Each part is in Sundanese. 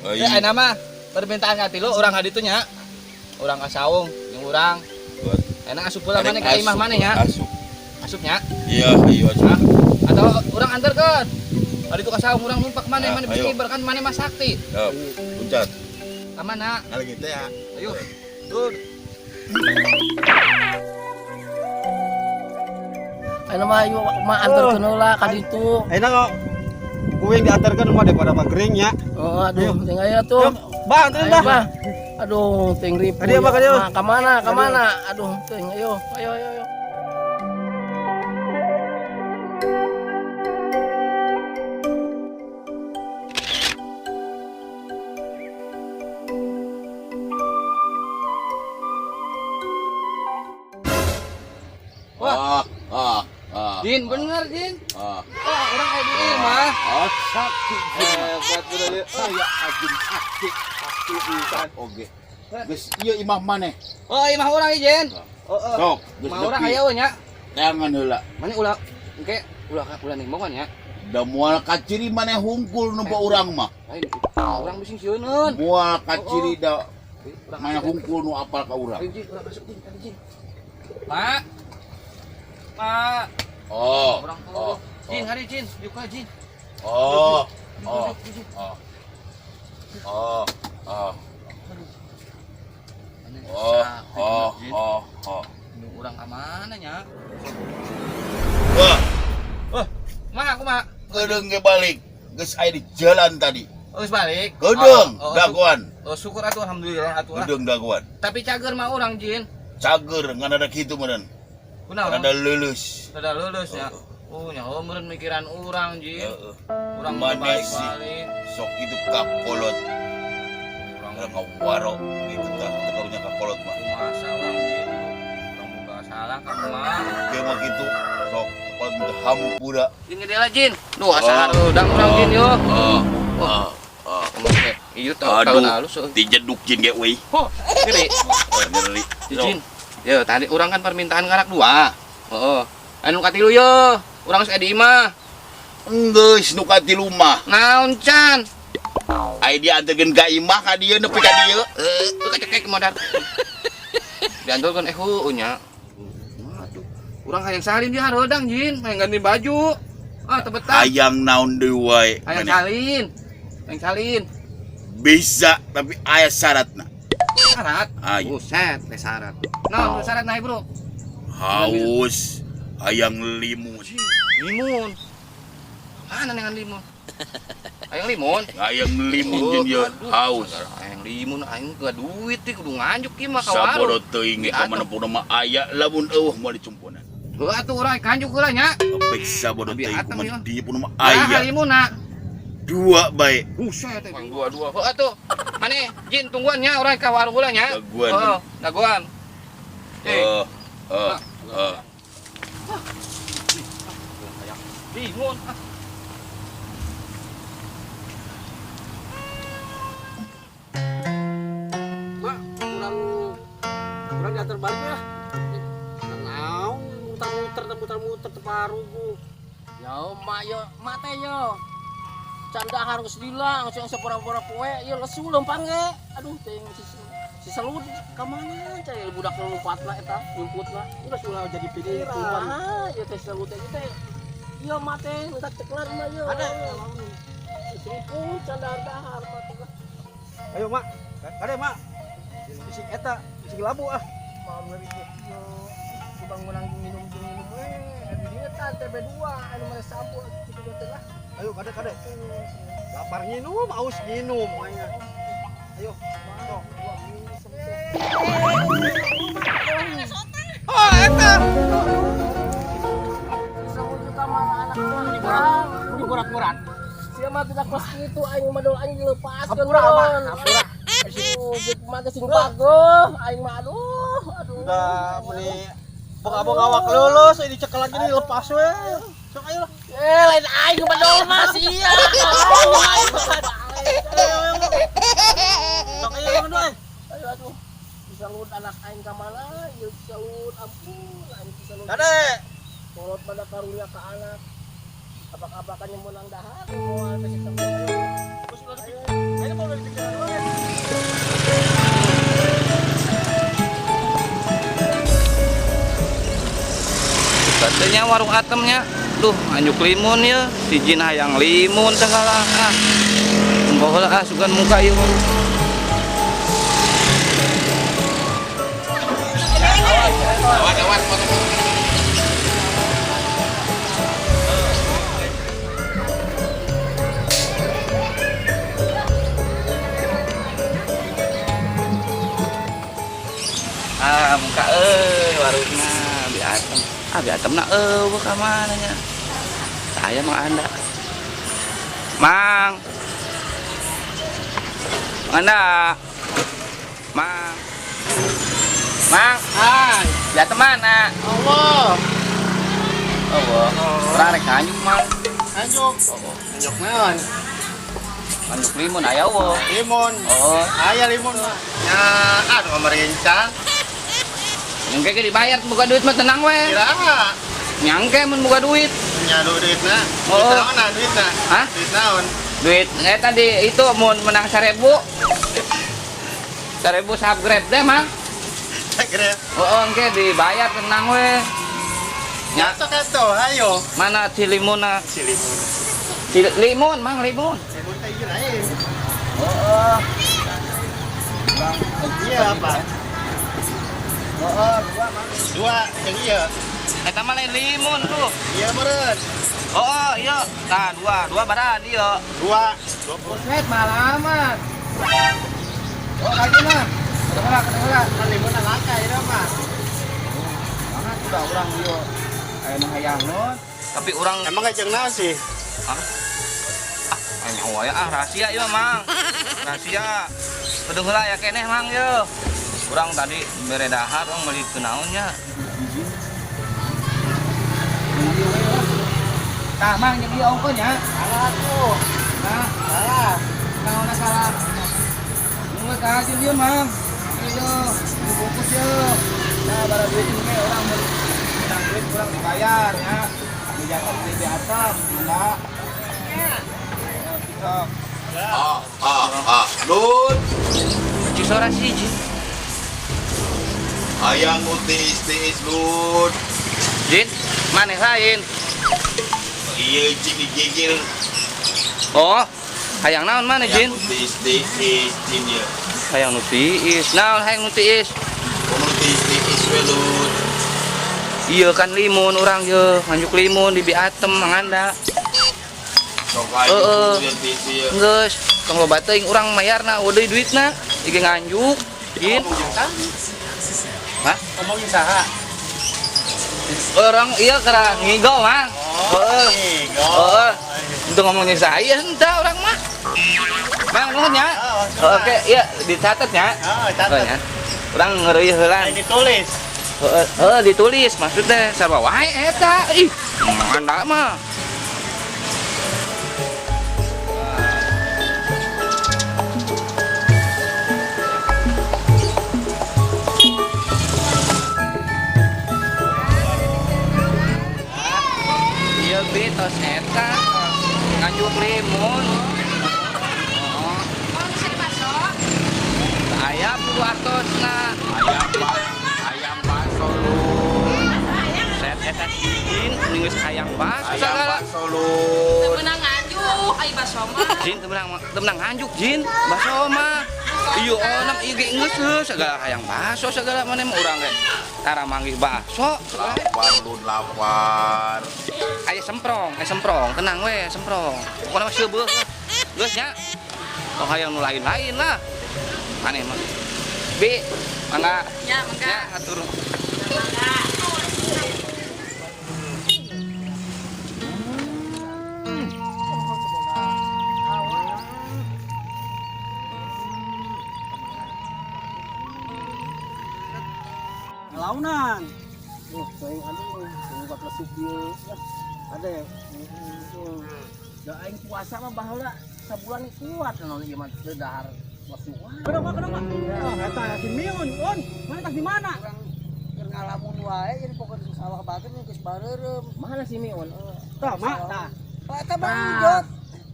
Ya ayeuna mah permintaan ka tilu urang ka ditu nya. Urang ka saung jeung urang. Enak asup pula maneh ka imah maneh nya. Asup. Asup nya. Iya, ayo asup. Hah? Atau urang antarkeun. Ka ditu ka saung urang numpak maneh, Ah, maneh bisa ayo. ngibar kan maneh mah sakti. Ya, puncak. Ka mana? Kalau gitu ya. Ayo. Tur. Ayeuna mah ayo mah antarkeun heula ka ditu. Ayeuna kok kuing diantarkeun mah daripada mah gering nya. Oh, aduh, ting aya tuh. Bah, anterin Ayo, bah. Bah. Aduh, ting ripu. Kadieu, Bah, kadieu. Ka mana? Ka mana? Aduh, ting ayo, ayo, ayo, ayo. Wah. Ah, ah, ah. Jin, bener Jin. Ah. Wah, urang aya di imah. Ah, sakti. Hebat bener ieu. Saya ajin sakti. Sakti pisan oge. Geus ieu imah maneh. Oh, imah urang ieu, Jin. Heeh. Sok, geus Imah urang nepi. aya we nya. Tangan heula. Maneh ulah engke ulah ulah nimbongan nya. Da moal kaciri maneh hungkul nu urang mah. Lain urang bising sieuneun. Moal kaciri da Urang maneh hungkul nu apal ka urang. Ayo, Jin, urang masuk Jin, tadi Jin. Pak. Pak. Oh. Urang Oh. Jin, hari Jin, yuka Jin. Oh. Oh. Jin, Jin. Oh. Oh. Oh. Maneh Oh. sakti Oh. bener, Jin. Oh. Oh. Nu urang ka mana nya? Wah, Wah, mah aku mah. kedeung ge balik. Geus aya di jalan tadi. Oh, geus balik. Kedeung Oh, oh, dagoan. Oh, syukur atuh alhamdulillah atuh lah. Kedeung dagoan. Tapi cager mah urang Jin. Cager ngan ada kitu meureun. Kunaon? Ada lulus. Rada lulus ya. Oh, nya oh meureun mikiran urang Jin. Heeh. Urang mau Maneh sih. balik-balik. Sok itu kakolot. Urang Urang ngawaro gitu tah, teu karunya kakolot mah. masa urang Jin. Urang buka salah ka mah. Ge mah kitu sok kakolot mah hampura. Jin gede lah Jin. Duh asa hareudang urang Jin yo. Oh. Oh. Oh. Oke, ieu tah tahun Aduh, halus euy. dijeduk jin ge euy. Oh, nyeri. Oh, nyeri. Jin. Yo, tadi urang kan permintaan ngarak dua. Heeh. Anu katilu yo. Urang geus aya di imah. Enggeus nu katilu mah. Naon can? Ai dianterkeun ka imah ka dieu nepi ka dieu. Kecekek modal. Dianturkeun heueuh nya. Aduh, urang hayang salin dia hareudang Jin, hayang ganti baju. Ah, tebetan. Hayang naon deui wae. Hayang Maneh. salin. Hayang salin. Bisa tapi aya syaratna. Syarat. Ayo. Buset, teh syarat. Naon syarat naik, Bro? Haus hayang limun. Limun. Mana dengan limun? Hayang limun. Hayang limun jin ye aduh, haus. Hayang limun aing gak duit teh kudu nganjuk ieu mah ka Sabodo warung. teuing ge Diatur. ka mana pun mah aya lamun eueuh moal dicumponan. Heuh atuh urang kanjuk heula nya. Apek sabodo Abi teuing atem, kumaha ya. dieu pun mah Aya aya. limunna. Dua bae. Buset, teh dua-dua. Heuh atuh. Mane, Jin tungguan nya urang ka warung heula nya. Daguan. Heeh, daguan. Eh, Eh, eh, eh. limun. Ah. Mak, kurang kurang diantar balik ya. Naon muter-muter muter-muter teparugu. Yo, mak yo, mak teh yo. Canda harus dilang, sing sepura-pura poe, yo lesu lempang ge. Aduh, ting si selud ka mana cai budak lompat lah eta, nyumput lah. Udah sudah jadi pikiran. Kumaha ieu teh selud teh teh. Yo mak teh minta ceklan mah yo. Ada. Seripun canda dahar mak teh. Ayo, Mak. Kade, Mak. Bising eta, bising labu ah. Mau meuri yo. Kubang menang minum minum we. Di dieu tah TB2 anu mah sampo kitu teh lah. Ayo, kade, kade. Lapar nginum, aus nginum makanya. Ayo, sok. Oh, eta. Murat-murat. Sia mah tidak kos kitu aing mah madol aing dilepaskeun. Hampura, Mak. Hampura. Aduh, geus mah geus sing pageuh aing mah aduh, aduh. Udah meni abang awak lulus, ini dicekel lagi nih lepas we. Sok ayo lah. Eh, lain aing madol mah sia. Aing mah. Ayo, ayo, ayo. Sok ayo ayo, ayo. Aduh, aduh. Bisa lut anak aing ka mana? Ieu bisa lut, ampun, aing bisa lut. Kade. Kolot pada karunya ka anak. Abak-abakan yang menang dahar, moal teh sistem. Terus udah dipikir. Ayo mau udah dipikir. nya warung atemnya. Duh, anjuk limun ya. Si Jin hayang limun segala ah. Muka heula ah sugan muka ieu warung. Awas, awas, potong. Ah, muka euy warungna bi atem. Ah, bi atemna eueuh ka mana nya? Saya mah anda. Mang. Anda. Mang. Mang. Hai. Bi atem mana? Allah. Oh, urang rek nganjuk, Mang. Anjuk. Anjuk naon? Nganjuk limun aya eueuh. Limun. Oh, Aya limun mah. Ya, aduh merincang. nyangke ge dibayar boga duit mah tenang we. Kira Nyangke mun boga duit. nya duitna. Oh. Duit naon nah, duitna? Hah? Duit naon? Duit tadi itu mun menang 1000. 1000 subscribe deh, Mang. Grab. Oh, engke dibayar tenang we. Ya Ya, sok atuh, ayo. mana si limunna? Si limun. Si limun, Mang, limun. Limun teh ieu lain. Oh, Iya apa? oh, dua, Mang. Dua yang iya. Eta mah lain limun tuh. Iya meureun. Oh, iya. Nah, dua, dua baran iya. Dua. Buset, malamat. Oh, lagi mah. Kedengeran, kedengeran. Kan limun langka ieu mah. Banget udah orang ieu. Aya nu hayang nun. Tapi orang Emang gak naon sih? Ah, nyawa ya ah rahasia ieu Mang. Rahasia. Kedung heula ya keneh Mang ye. Urang tadi bere dahar urang meuli kunaon nya. Tah Mang jeung ieu ongko nya. Salah tuh. Nah, Salah. naonna salah. Mun ka jeung ieu Mang. Ieu dibungkus ye. Nah, bara duit ini orang menang duit kurang dibayar ya. Di jatah di atas, enggak. Sok. Ah, ah, ah. Lun, Cisora sih, Jin. hayang nu tiis-tiis Lun. Jin, maneh lain. Iya cing digigil. Oh, hayang naon maneh, Jin? Hayang nu tiis-tiis cing ieu. Hayang nu tiis. Naon hayang nu tiis? Komo nu tiis-tiis we Lun. Iya kan limun urang ye, nganjuk limun di Biatem manganda. Sok ayo Heeh. yang tiis ieu. Geus, tong loba teuing urang mayarna eueuh duitna. Ige nganjuk, Jin. Hah? Ngomongin saha? Orang iya kera ngigo, Mang. Heeh. Heeh. Untuk ngomongin saya entah orang mah. Mang nuhun ya. Oke, iya dicatat ya. Ah, Oh, catat. ya. Urang ngeureui heula. Ini ditulis. Heeh, heeh, ditulis maksudnya sarua wae eta. Ih, manganda mah. Iya bi tos eta nganjuk limun. Oh. Aya artosna. Ayam bakso Lun. Set eta jin geus hayang bakso Ayam sagala. bakso Lun. Menang nganjuk, ai baso mah. Jin teu menang nganjuk jin bakso mah. Iya onam ieu ge geus heuh sagala hayang bakso sagala maneh mah urang ge. Tara manggih bakso. Lapar Lun, lapar. Aya semprong, tenang we semprong. Pokona mah seubeuh. Geus nya. Tong hayang nu lain-lain lah. Aneh mah. Bi, mangga. Ya, mangga. Ya, atur. Mangga. Launan. Oh, teuing aduh, teuing bak lesup ieu. Ada ya. Da aing puasa mah baheula sabulan kuat naon ieu mah teu dahar lesuan. Kenapa kenapa? Oh, eta si Miun, Un. Mana tas di mana? Urang keur ngalamun wae jadi pokoknya di sawah batur geus bareureum. Mana si Miun? Tah, mak, tah. Pak eta Bang Ujot.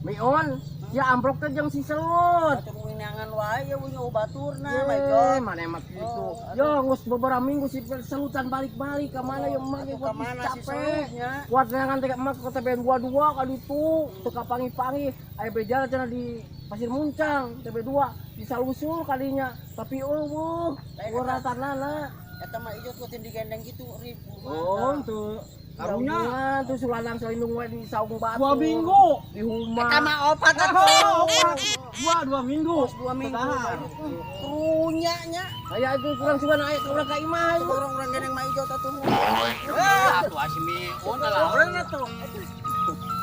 Miun, ya amplop teh jeung si Selut. Neangan wae ya punya baturna, Mang Ijot. Mana emang gitu. Yo, geus beberapa minggu si selutan balik-balik ka mana yo emak ge Ka mana si capek. selutnya? Kuat neangan teh emak ke TBN 22 ka ditu, teu kapangi-pangi. Aya beja cenah di Pasir Muncang, TB 2 disalusur kadinya. Tapi eueuh, ora tanana. Eta mah Ijot kok digandeng gitu ribu. Oh, tuh. Karunya. Tuh sulanang selindung we di saung batu. 2 minggu. Di huma. Eta mah opat atuh. 2 minggu. 2 minggu. Tahan. Karunya nya. Kayak itu kurang sugan aya urang ka imah itu. Orang-orang gandeng mah Ijot atuh. Ah, tuh asimi lah. Orang atuh.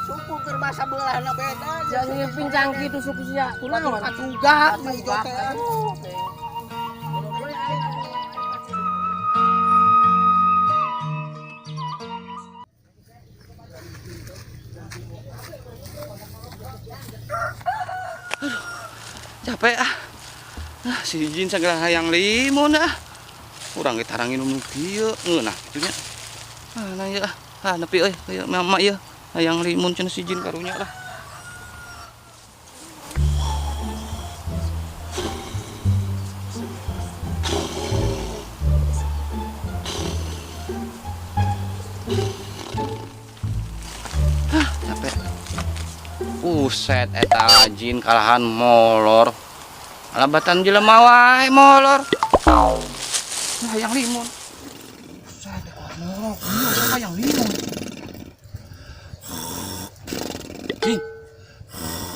Suku keur basa beulahna beda. Jangan pincang kitu suku sia. Kunaon? Katuga mah Ijot teh. Capek ah. Ah, si Jin segala hayang limun ah. Urang ge tarang nginum nu kieu ngeunah kitu nya. Ah, nah ieu ah. Ah, nepi euy, ieu mama ieu. Hayang limun cenah si Jin karunya lah. Ah, capek. Buset eta jin kalahan molor. Alabatan jelema wae molor. Nah, hayang limun. Buset eta molor. Iya, hayang limun. Jin.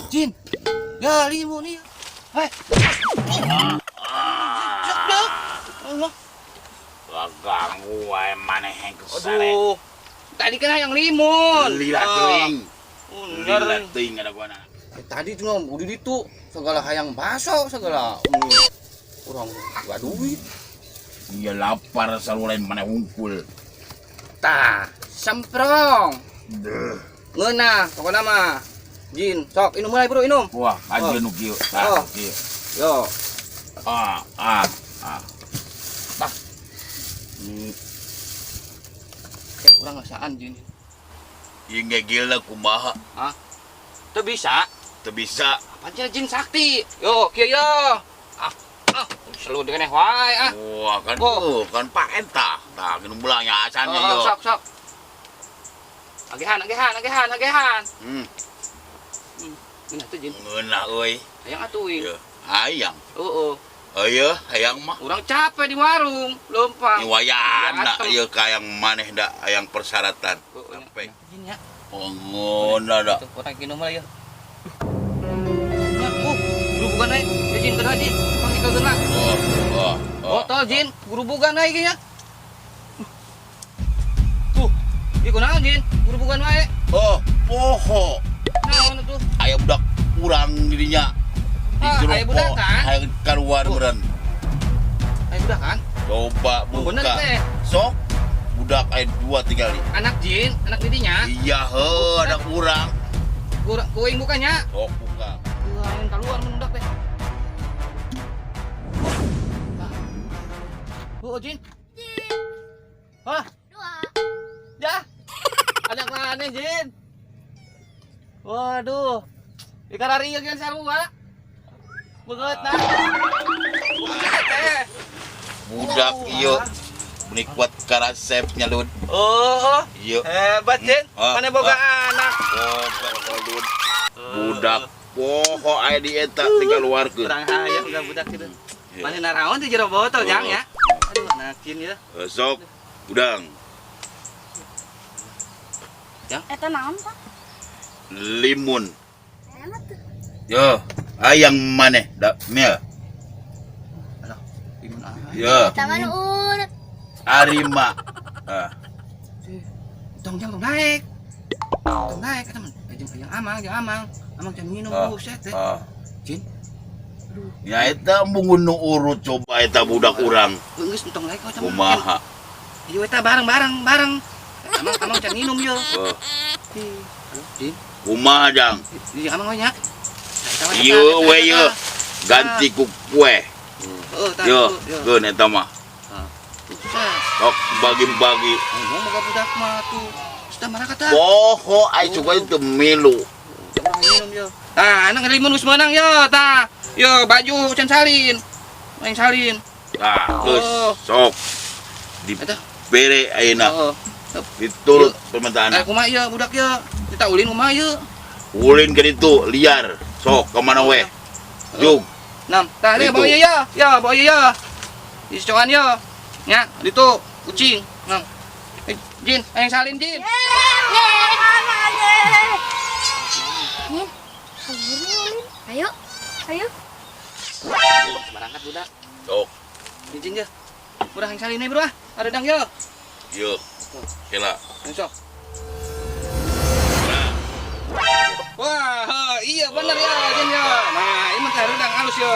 Jin. Ya limun ieu. Hei. Allah. Ganggu wae maneh kesare. Aduh. Tadi kan hayang limun. Lila teuing. Bener. Lila teuing ada gua. Tadi tuh nom, udah itu segala hayang baso segala. Urang gak duit. Iya lapar saluran maneh hungkul. Tah, semprong. Deh. Ngeunah, pokoknya mah. Jin, sok inum mulai bro, inum. Wah, aja nu kieu. Tah, Oh. kieu. Yo. Ah, ah, ah. Tah. Ini. Kayak kurang ngasaan, Jin. Ieu ngegilna kumaha? Hah? Teu bisa. Teu bisa. Apaan cenah jin sakti? Yo, kieu yo. Ah, ah, selu dengan wae ah. Wah, kan Oh. oh, kan Pak eta. Tah, minum belanya acannya Oh, yo. sok sok. Agehan, agehan, agehan, agehan. Ini tuh jin. Ngeunah euy. Hayang atuh ing. Ieu, hayang. Heeh. Ieu hayang mah. Urang capek di warung, leumpang. Wayana Gatel. ieu ka yang maneh da hayang persyaratan. Sampai. Jin ya. Oh, ngeunah da. Tuh, urang minum lah ya. Nah, gerubugan aja. Ya jin kedua jin. Panggil ke geuna. Oh, oh, oh. Botol jin, gerubugan aja kayaknya. Tuh, ieu kunaon jin? Gerubugan wae. Oh, poho. Naon tuh? Aya budak urang dirinya. Di Ah, jero aya budak poho. kan? Aya keluar Oh. beureun. Ayo budak kan? Coba Oh, bener buka. teh. Sok budak aya dua tinggali. Anak jin, anak didinya. Iya heuh, anak urang. Kurang kuing bukannya. Sok buka. Kurangin keluar menundak teh. Oh, Jin. Hah? Dua. Ya. Anak mana, Jin? Waduh. Ikan hari yang sarua. Beungeut nah. Bukan teh. Budak ieu meni kuat karasep nyalud. Oh, oh. Ieu. Hebat, Jin. Ah, Mana boga ah. anak? Oh, nyalud. Budak poho aya di eta tinggal keluarkeun. Kurang hayang udah budak gitu. Iya. Mana naraon di jero botol, Jang Oh. ya. Aduh, anak Jin ya. Eh, Sok udang Eta naon, Pak? limun. Enak tuh. Yo, hayang maneh da mel. Alah, limun ah. Yo, Eta mah nu urut. arima. Ah, Tong jang tong naik. Tong naik kata man. Eh, jeung hayang amang, jeung amang. Amang can minum Ah. buset teh. ah. Jin. Ya eta embung nu urut coba eta budak urang. Geus entong naik kau sama. Kumaha? Ieu eta bareng bareng bareng. Amang amang can minum yo. Oh, Aduh, Jin. kumaha jang? Di amang we nya. Nah, eta mah, eta, Ieu eta, we eta, ieu. eta. Ganti ku kue. Heeh, tah, Yo, yo. keun eta mah. Buset. Sok bagi-bagi. Ngomong boga budak mah tuh. Sudah marah kata. Poho ai coba itu milu. Urang minum yo. Tah, anak limun geus meunang yo, tah. Yo baju can salin. Aing salin. Tah, geus Oh. sok. Eta. Dibere ayeuna. Heeh. Diturut permintaan. Eh kumaha ieu budak ieu? Kita ulin kumaha ieu? Ulin ke ditu liar. Sok ka mana we? Jug. Nam, tah dia Itu. bawa ieu ya. Ya, bawa ieu ya. Di coan ya. Nya, ditu kucing. Nam. Eh, Jin, aing salin Jin. Nin, kabur nih, Ulin. Ayo, ayo. Berangkat budak. Sok. Izin ya. Udah aing salin bro ah. Ada dang yo. Yeuh. Kela. Ayo, sok. Wah, iya bener ya, Jin ya. Nah, ini mah redang halus yo.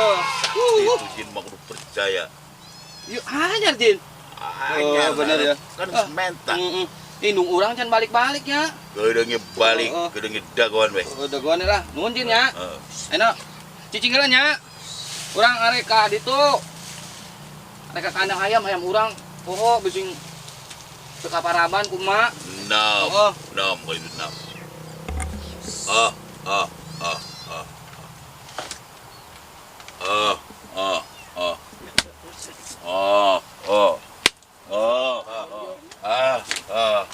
Itu jin mah kudu percaya. Yuk, anyar Jin. Anyar, Oh, bener ya. Kan Ah. menta. Heeh. Indung urang can balik-balik ya. Geudeunge balik, Oh, oh. geudeunge dagoan we. Udah gua nih lah, nuhun Jin ya. Heeh. Enak. Cicing heula nya. Urang arek ka ditu. Arek ka kandang ayam, ayam urang. Poho bising teu kaparaban kumaha. Enam. Oh. Enam kali itu enam. Ah, ah, ah, ah. Ah, ah, ah. Ah, ah. Ah, ah, ah, ah.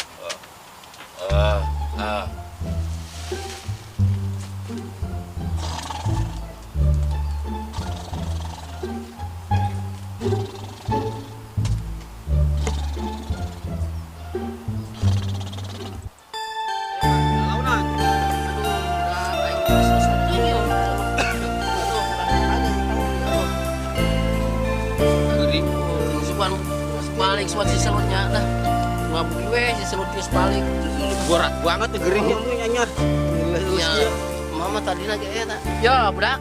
Ah, ah. Launan. Aduh, udah aing geus selesai ieu. Aduh, sugan balik suat si selutnya dah. Ngabuki we si selut geus balik. Berat banget tuh gering. Anyar. Ya, mama tadi lagi eta. Ya, budak.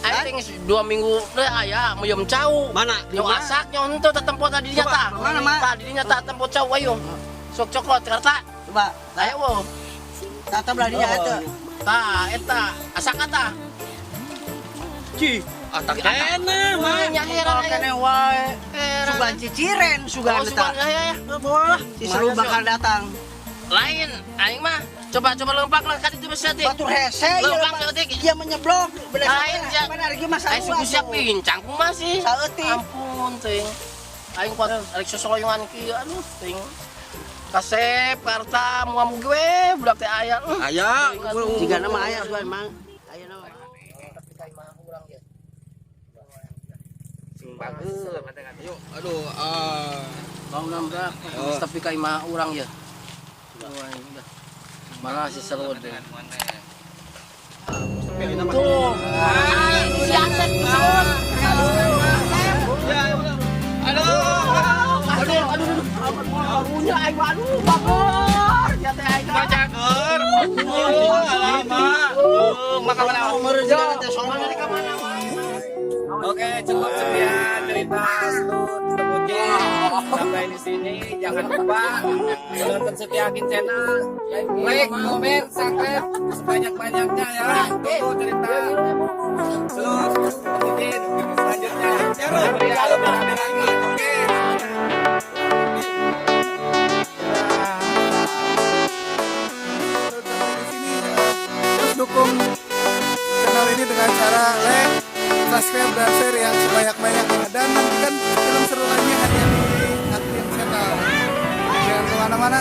Aing teh 2 minggu deh aya meuyeum cau. Mana? Di Nyo mana? asak nyo henteu tetempo tadi Coba, nyata. mana, Ma? Tadi nyata tempo cau ayo. Sok cokot karta. Coba, Ayo wo. tata belah dia eta. Tah eta asak eta. Ci, atak kene mah. Nya heran aing. Kene wae. Heran. Sugan ciciren, sugan Oh, eta. sugan ya ya. Bawa lah, si seru bakal datang. Lain aing mah coba coba lempak lah ka ditu bisa teh. Batur hese ieu Lempang mah. saeutik. Iya menyeblok, belas Lain, ja. mana lagi mah Aing suku siap pincang kumaha sih? Saeutik. Ampun teuing. Aing kuat arek sosoloyongan kieu aduh teuing. Kasep karta moal mugi we budak teh aya. Aya. Jika nama aya sugan mang. Aya nama. Sing bagus. Aduh, ah. Bang nambah, Oh. tapi ka imah urang ya. Malah si selut deh. Tuh. Si Asep selut. Aduh. Aduh, aduh, aduh. Aduh, aing aduh, bagor. Ya teh aing. Bacaker. Oh, alamak. Oh, maka mana? Mana ka mana wae. Oke, cukup sekian cerita Selut Temujin. Sampai di sini jangan lupa nonton Setiakin channel, like, komen, subscribe sebanyak-banyaknya ya. Tunggu cerita Selut Temujin selanjutnya. Beri rame lagi. Oke. Sampai di sini ya. Terus dukung channel ini dengan cara like, subscribe, dan share yang sebanyak-banyaknya. Dan nantikan film seru lainnya hanya di Admin Channel. Jangan kemana-mana.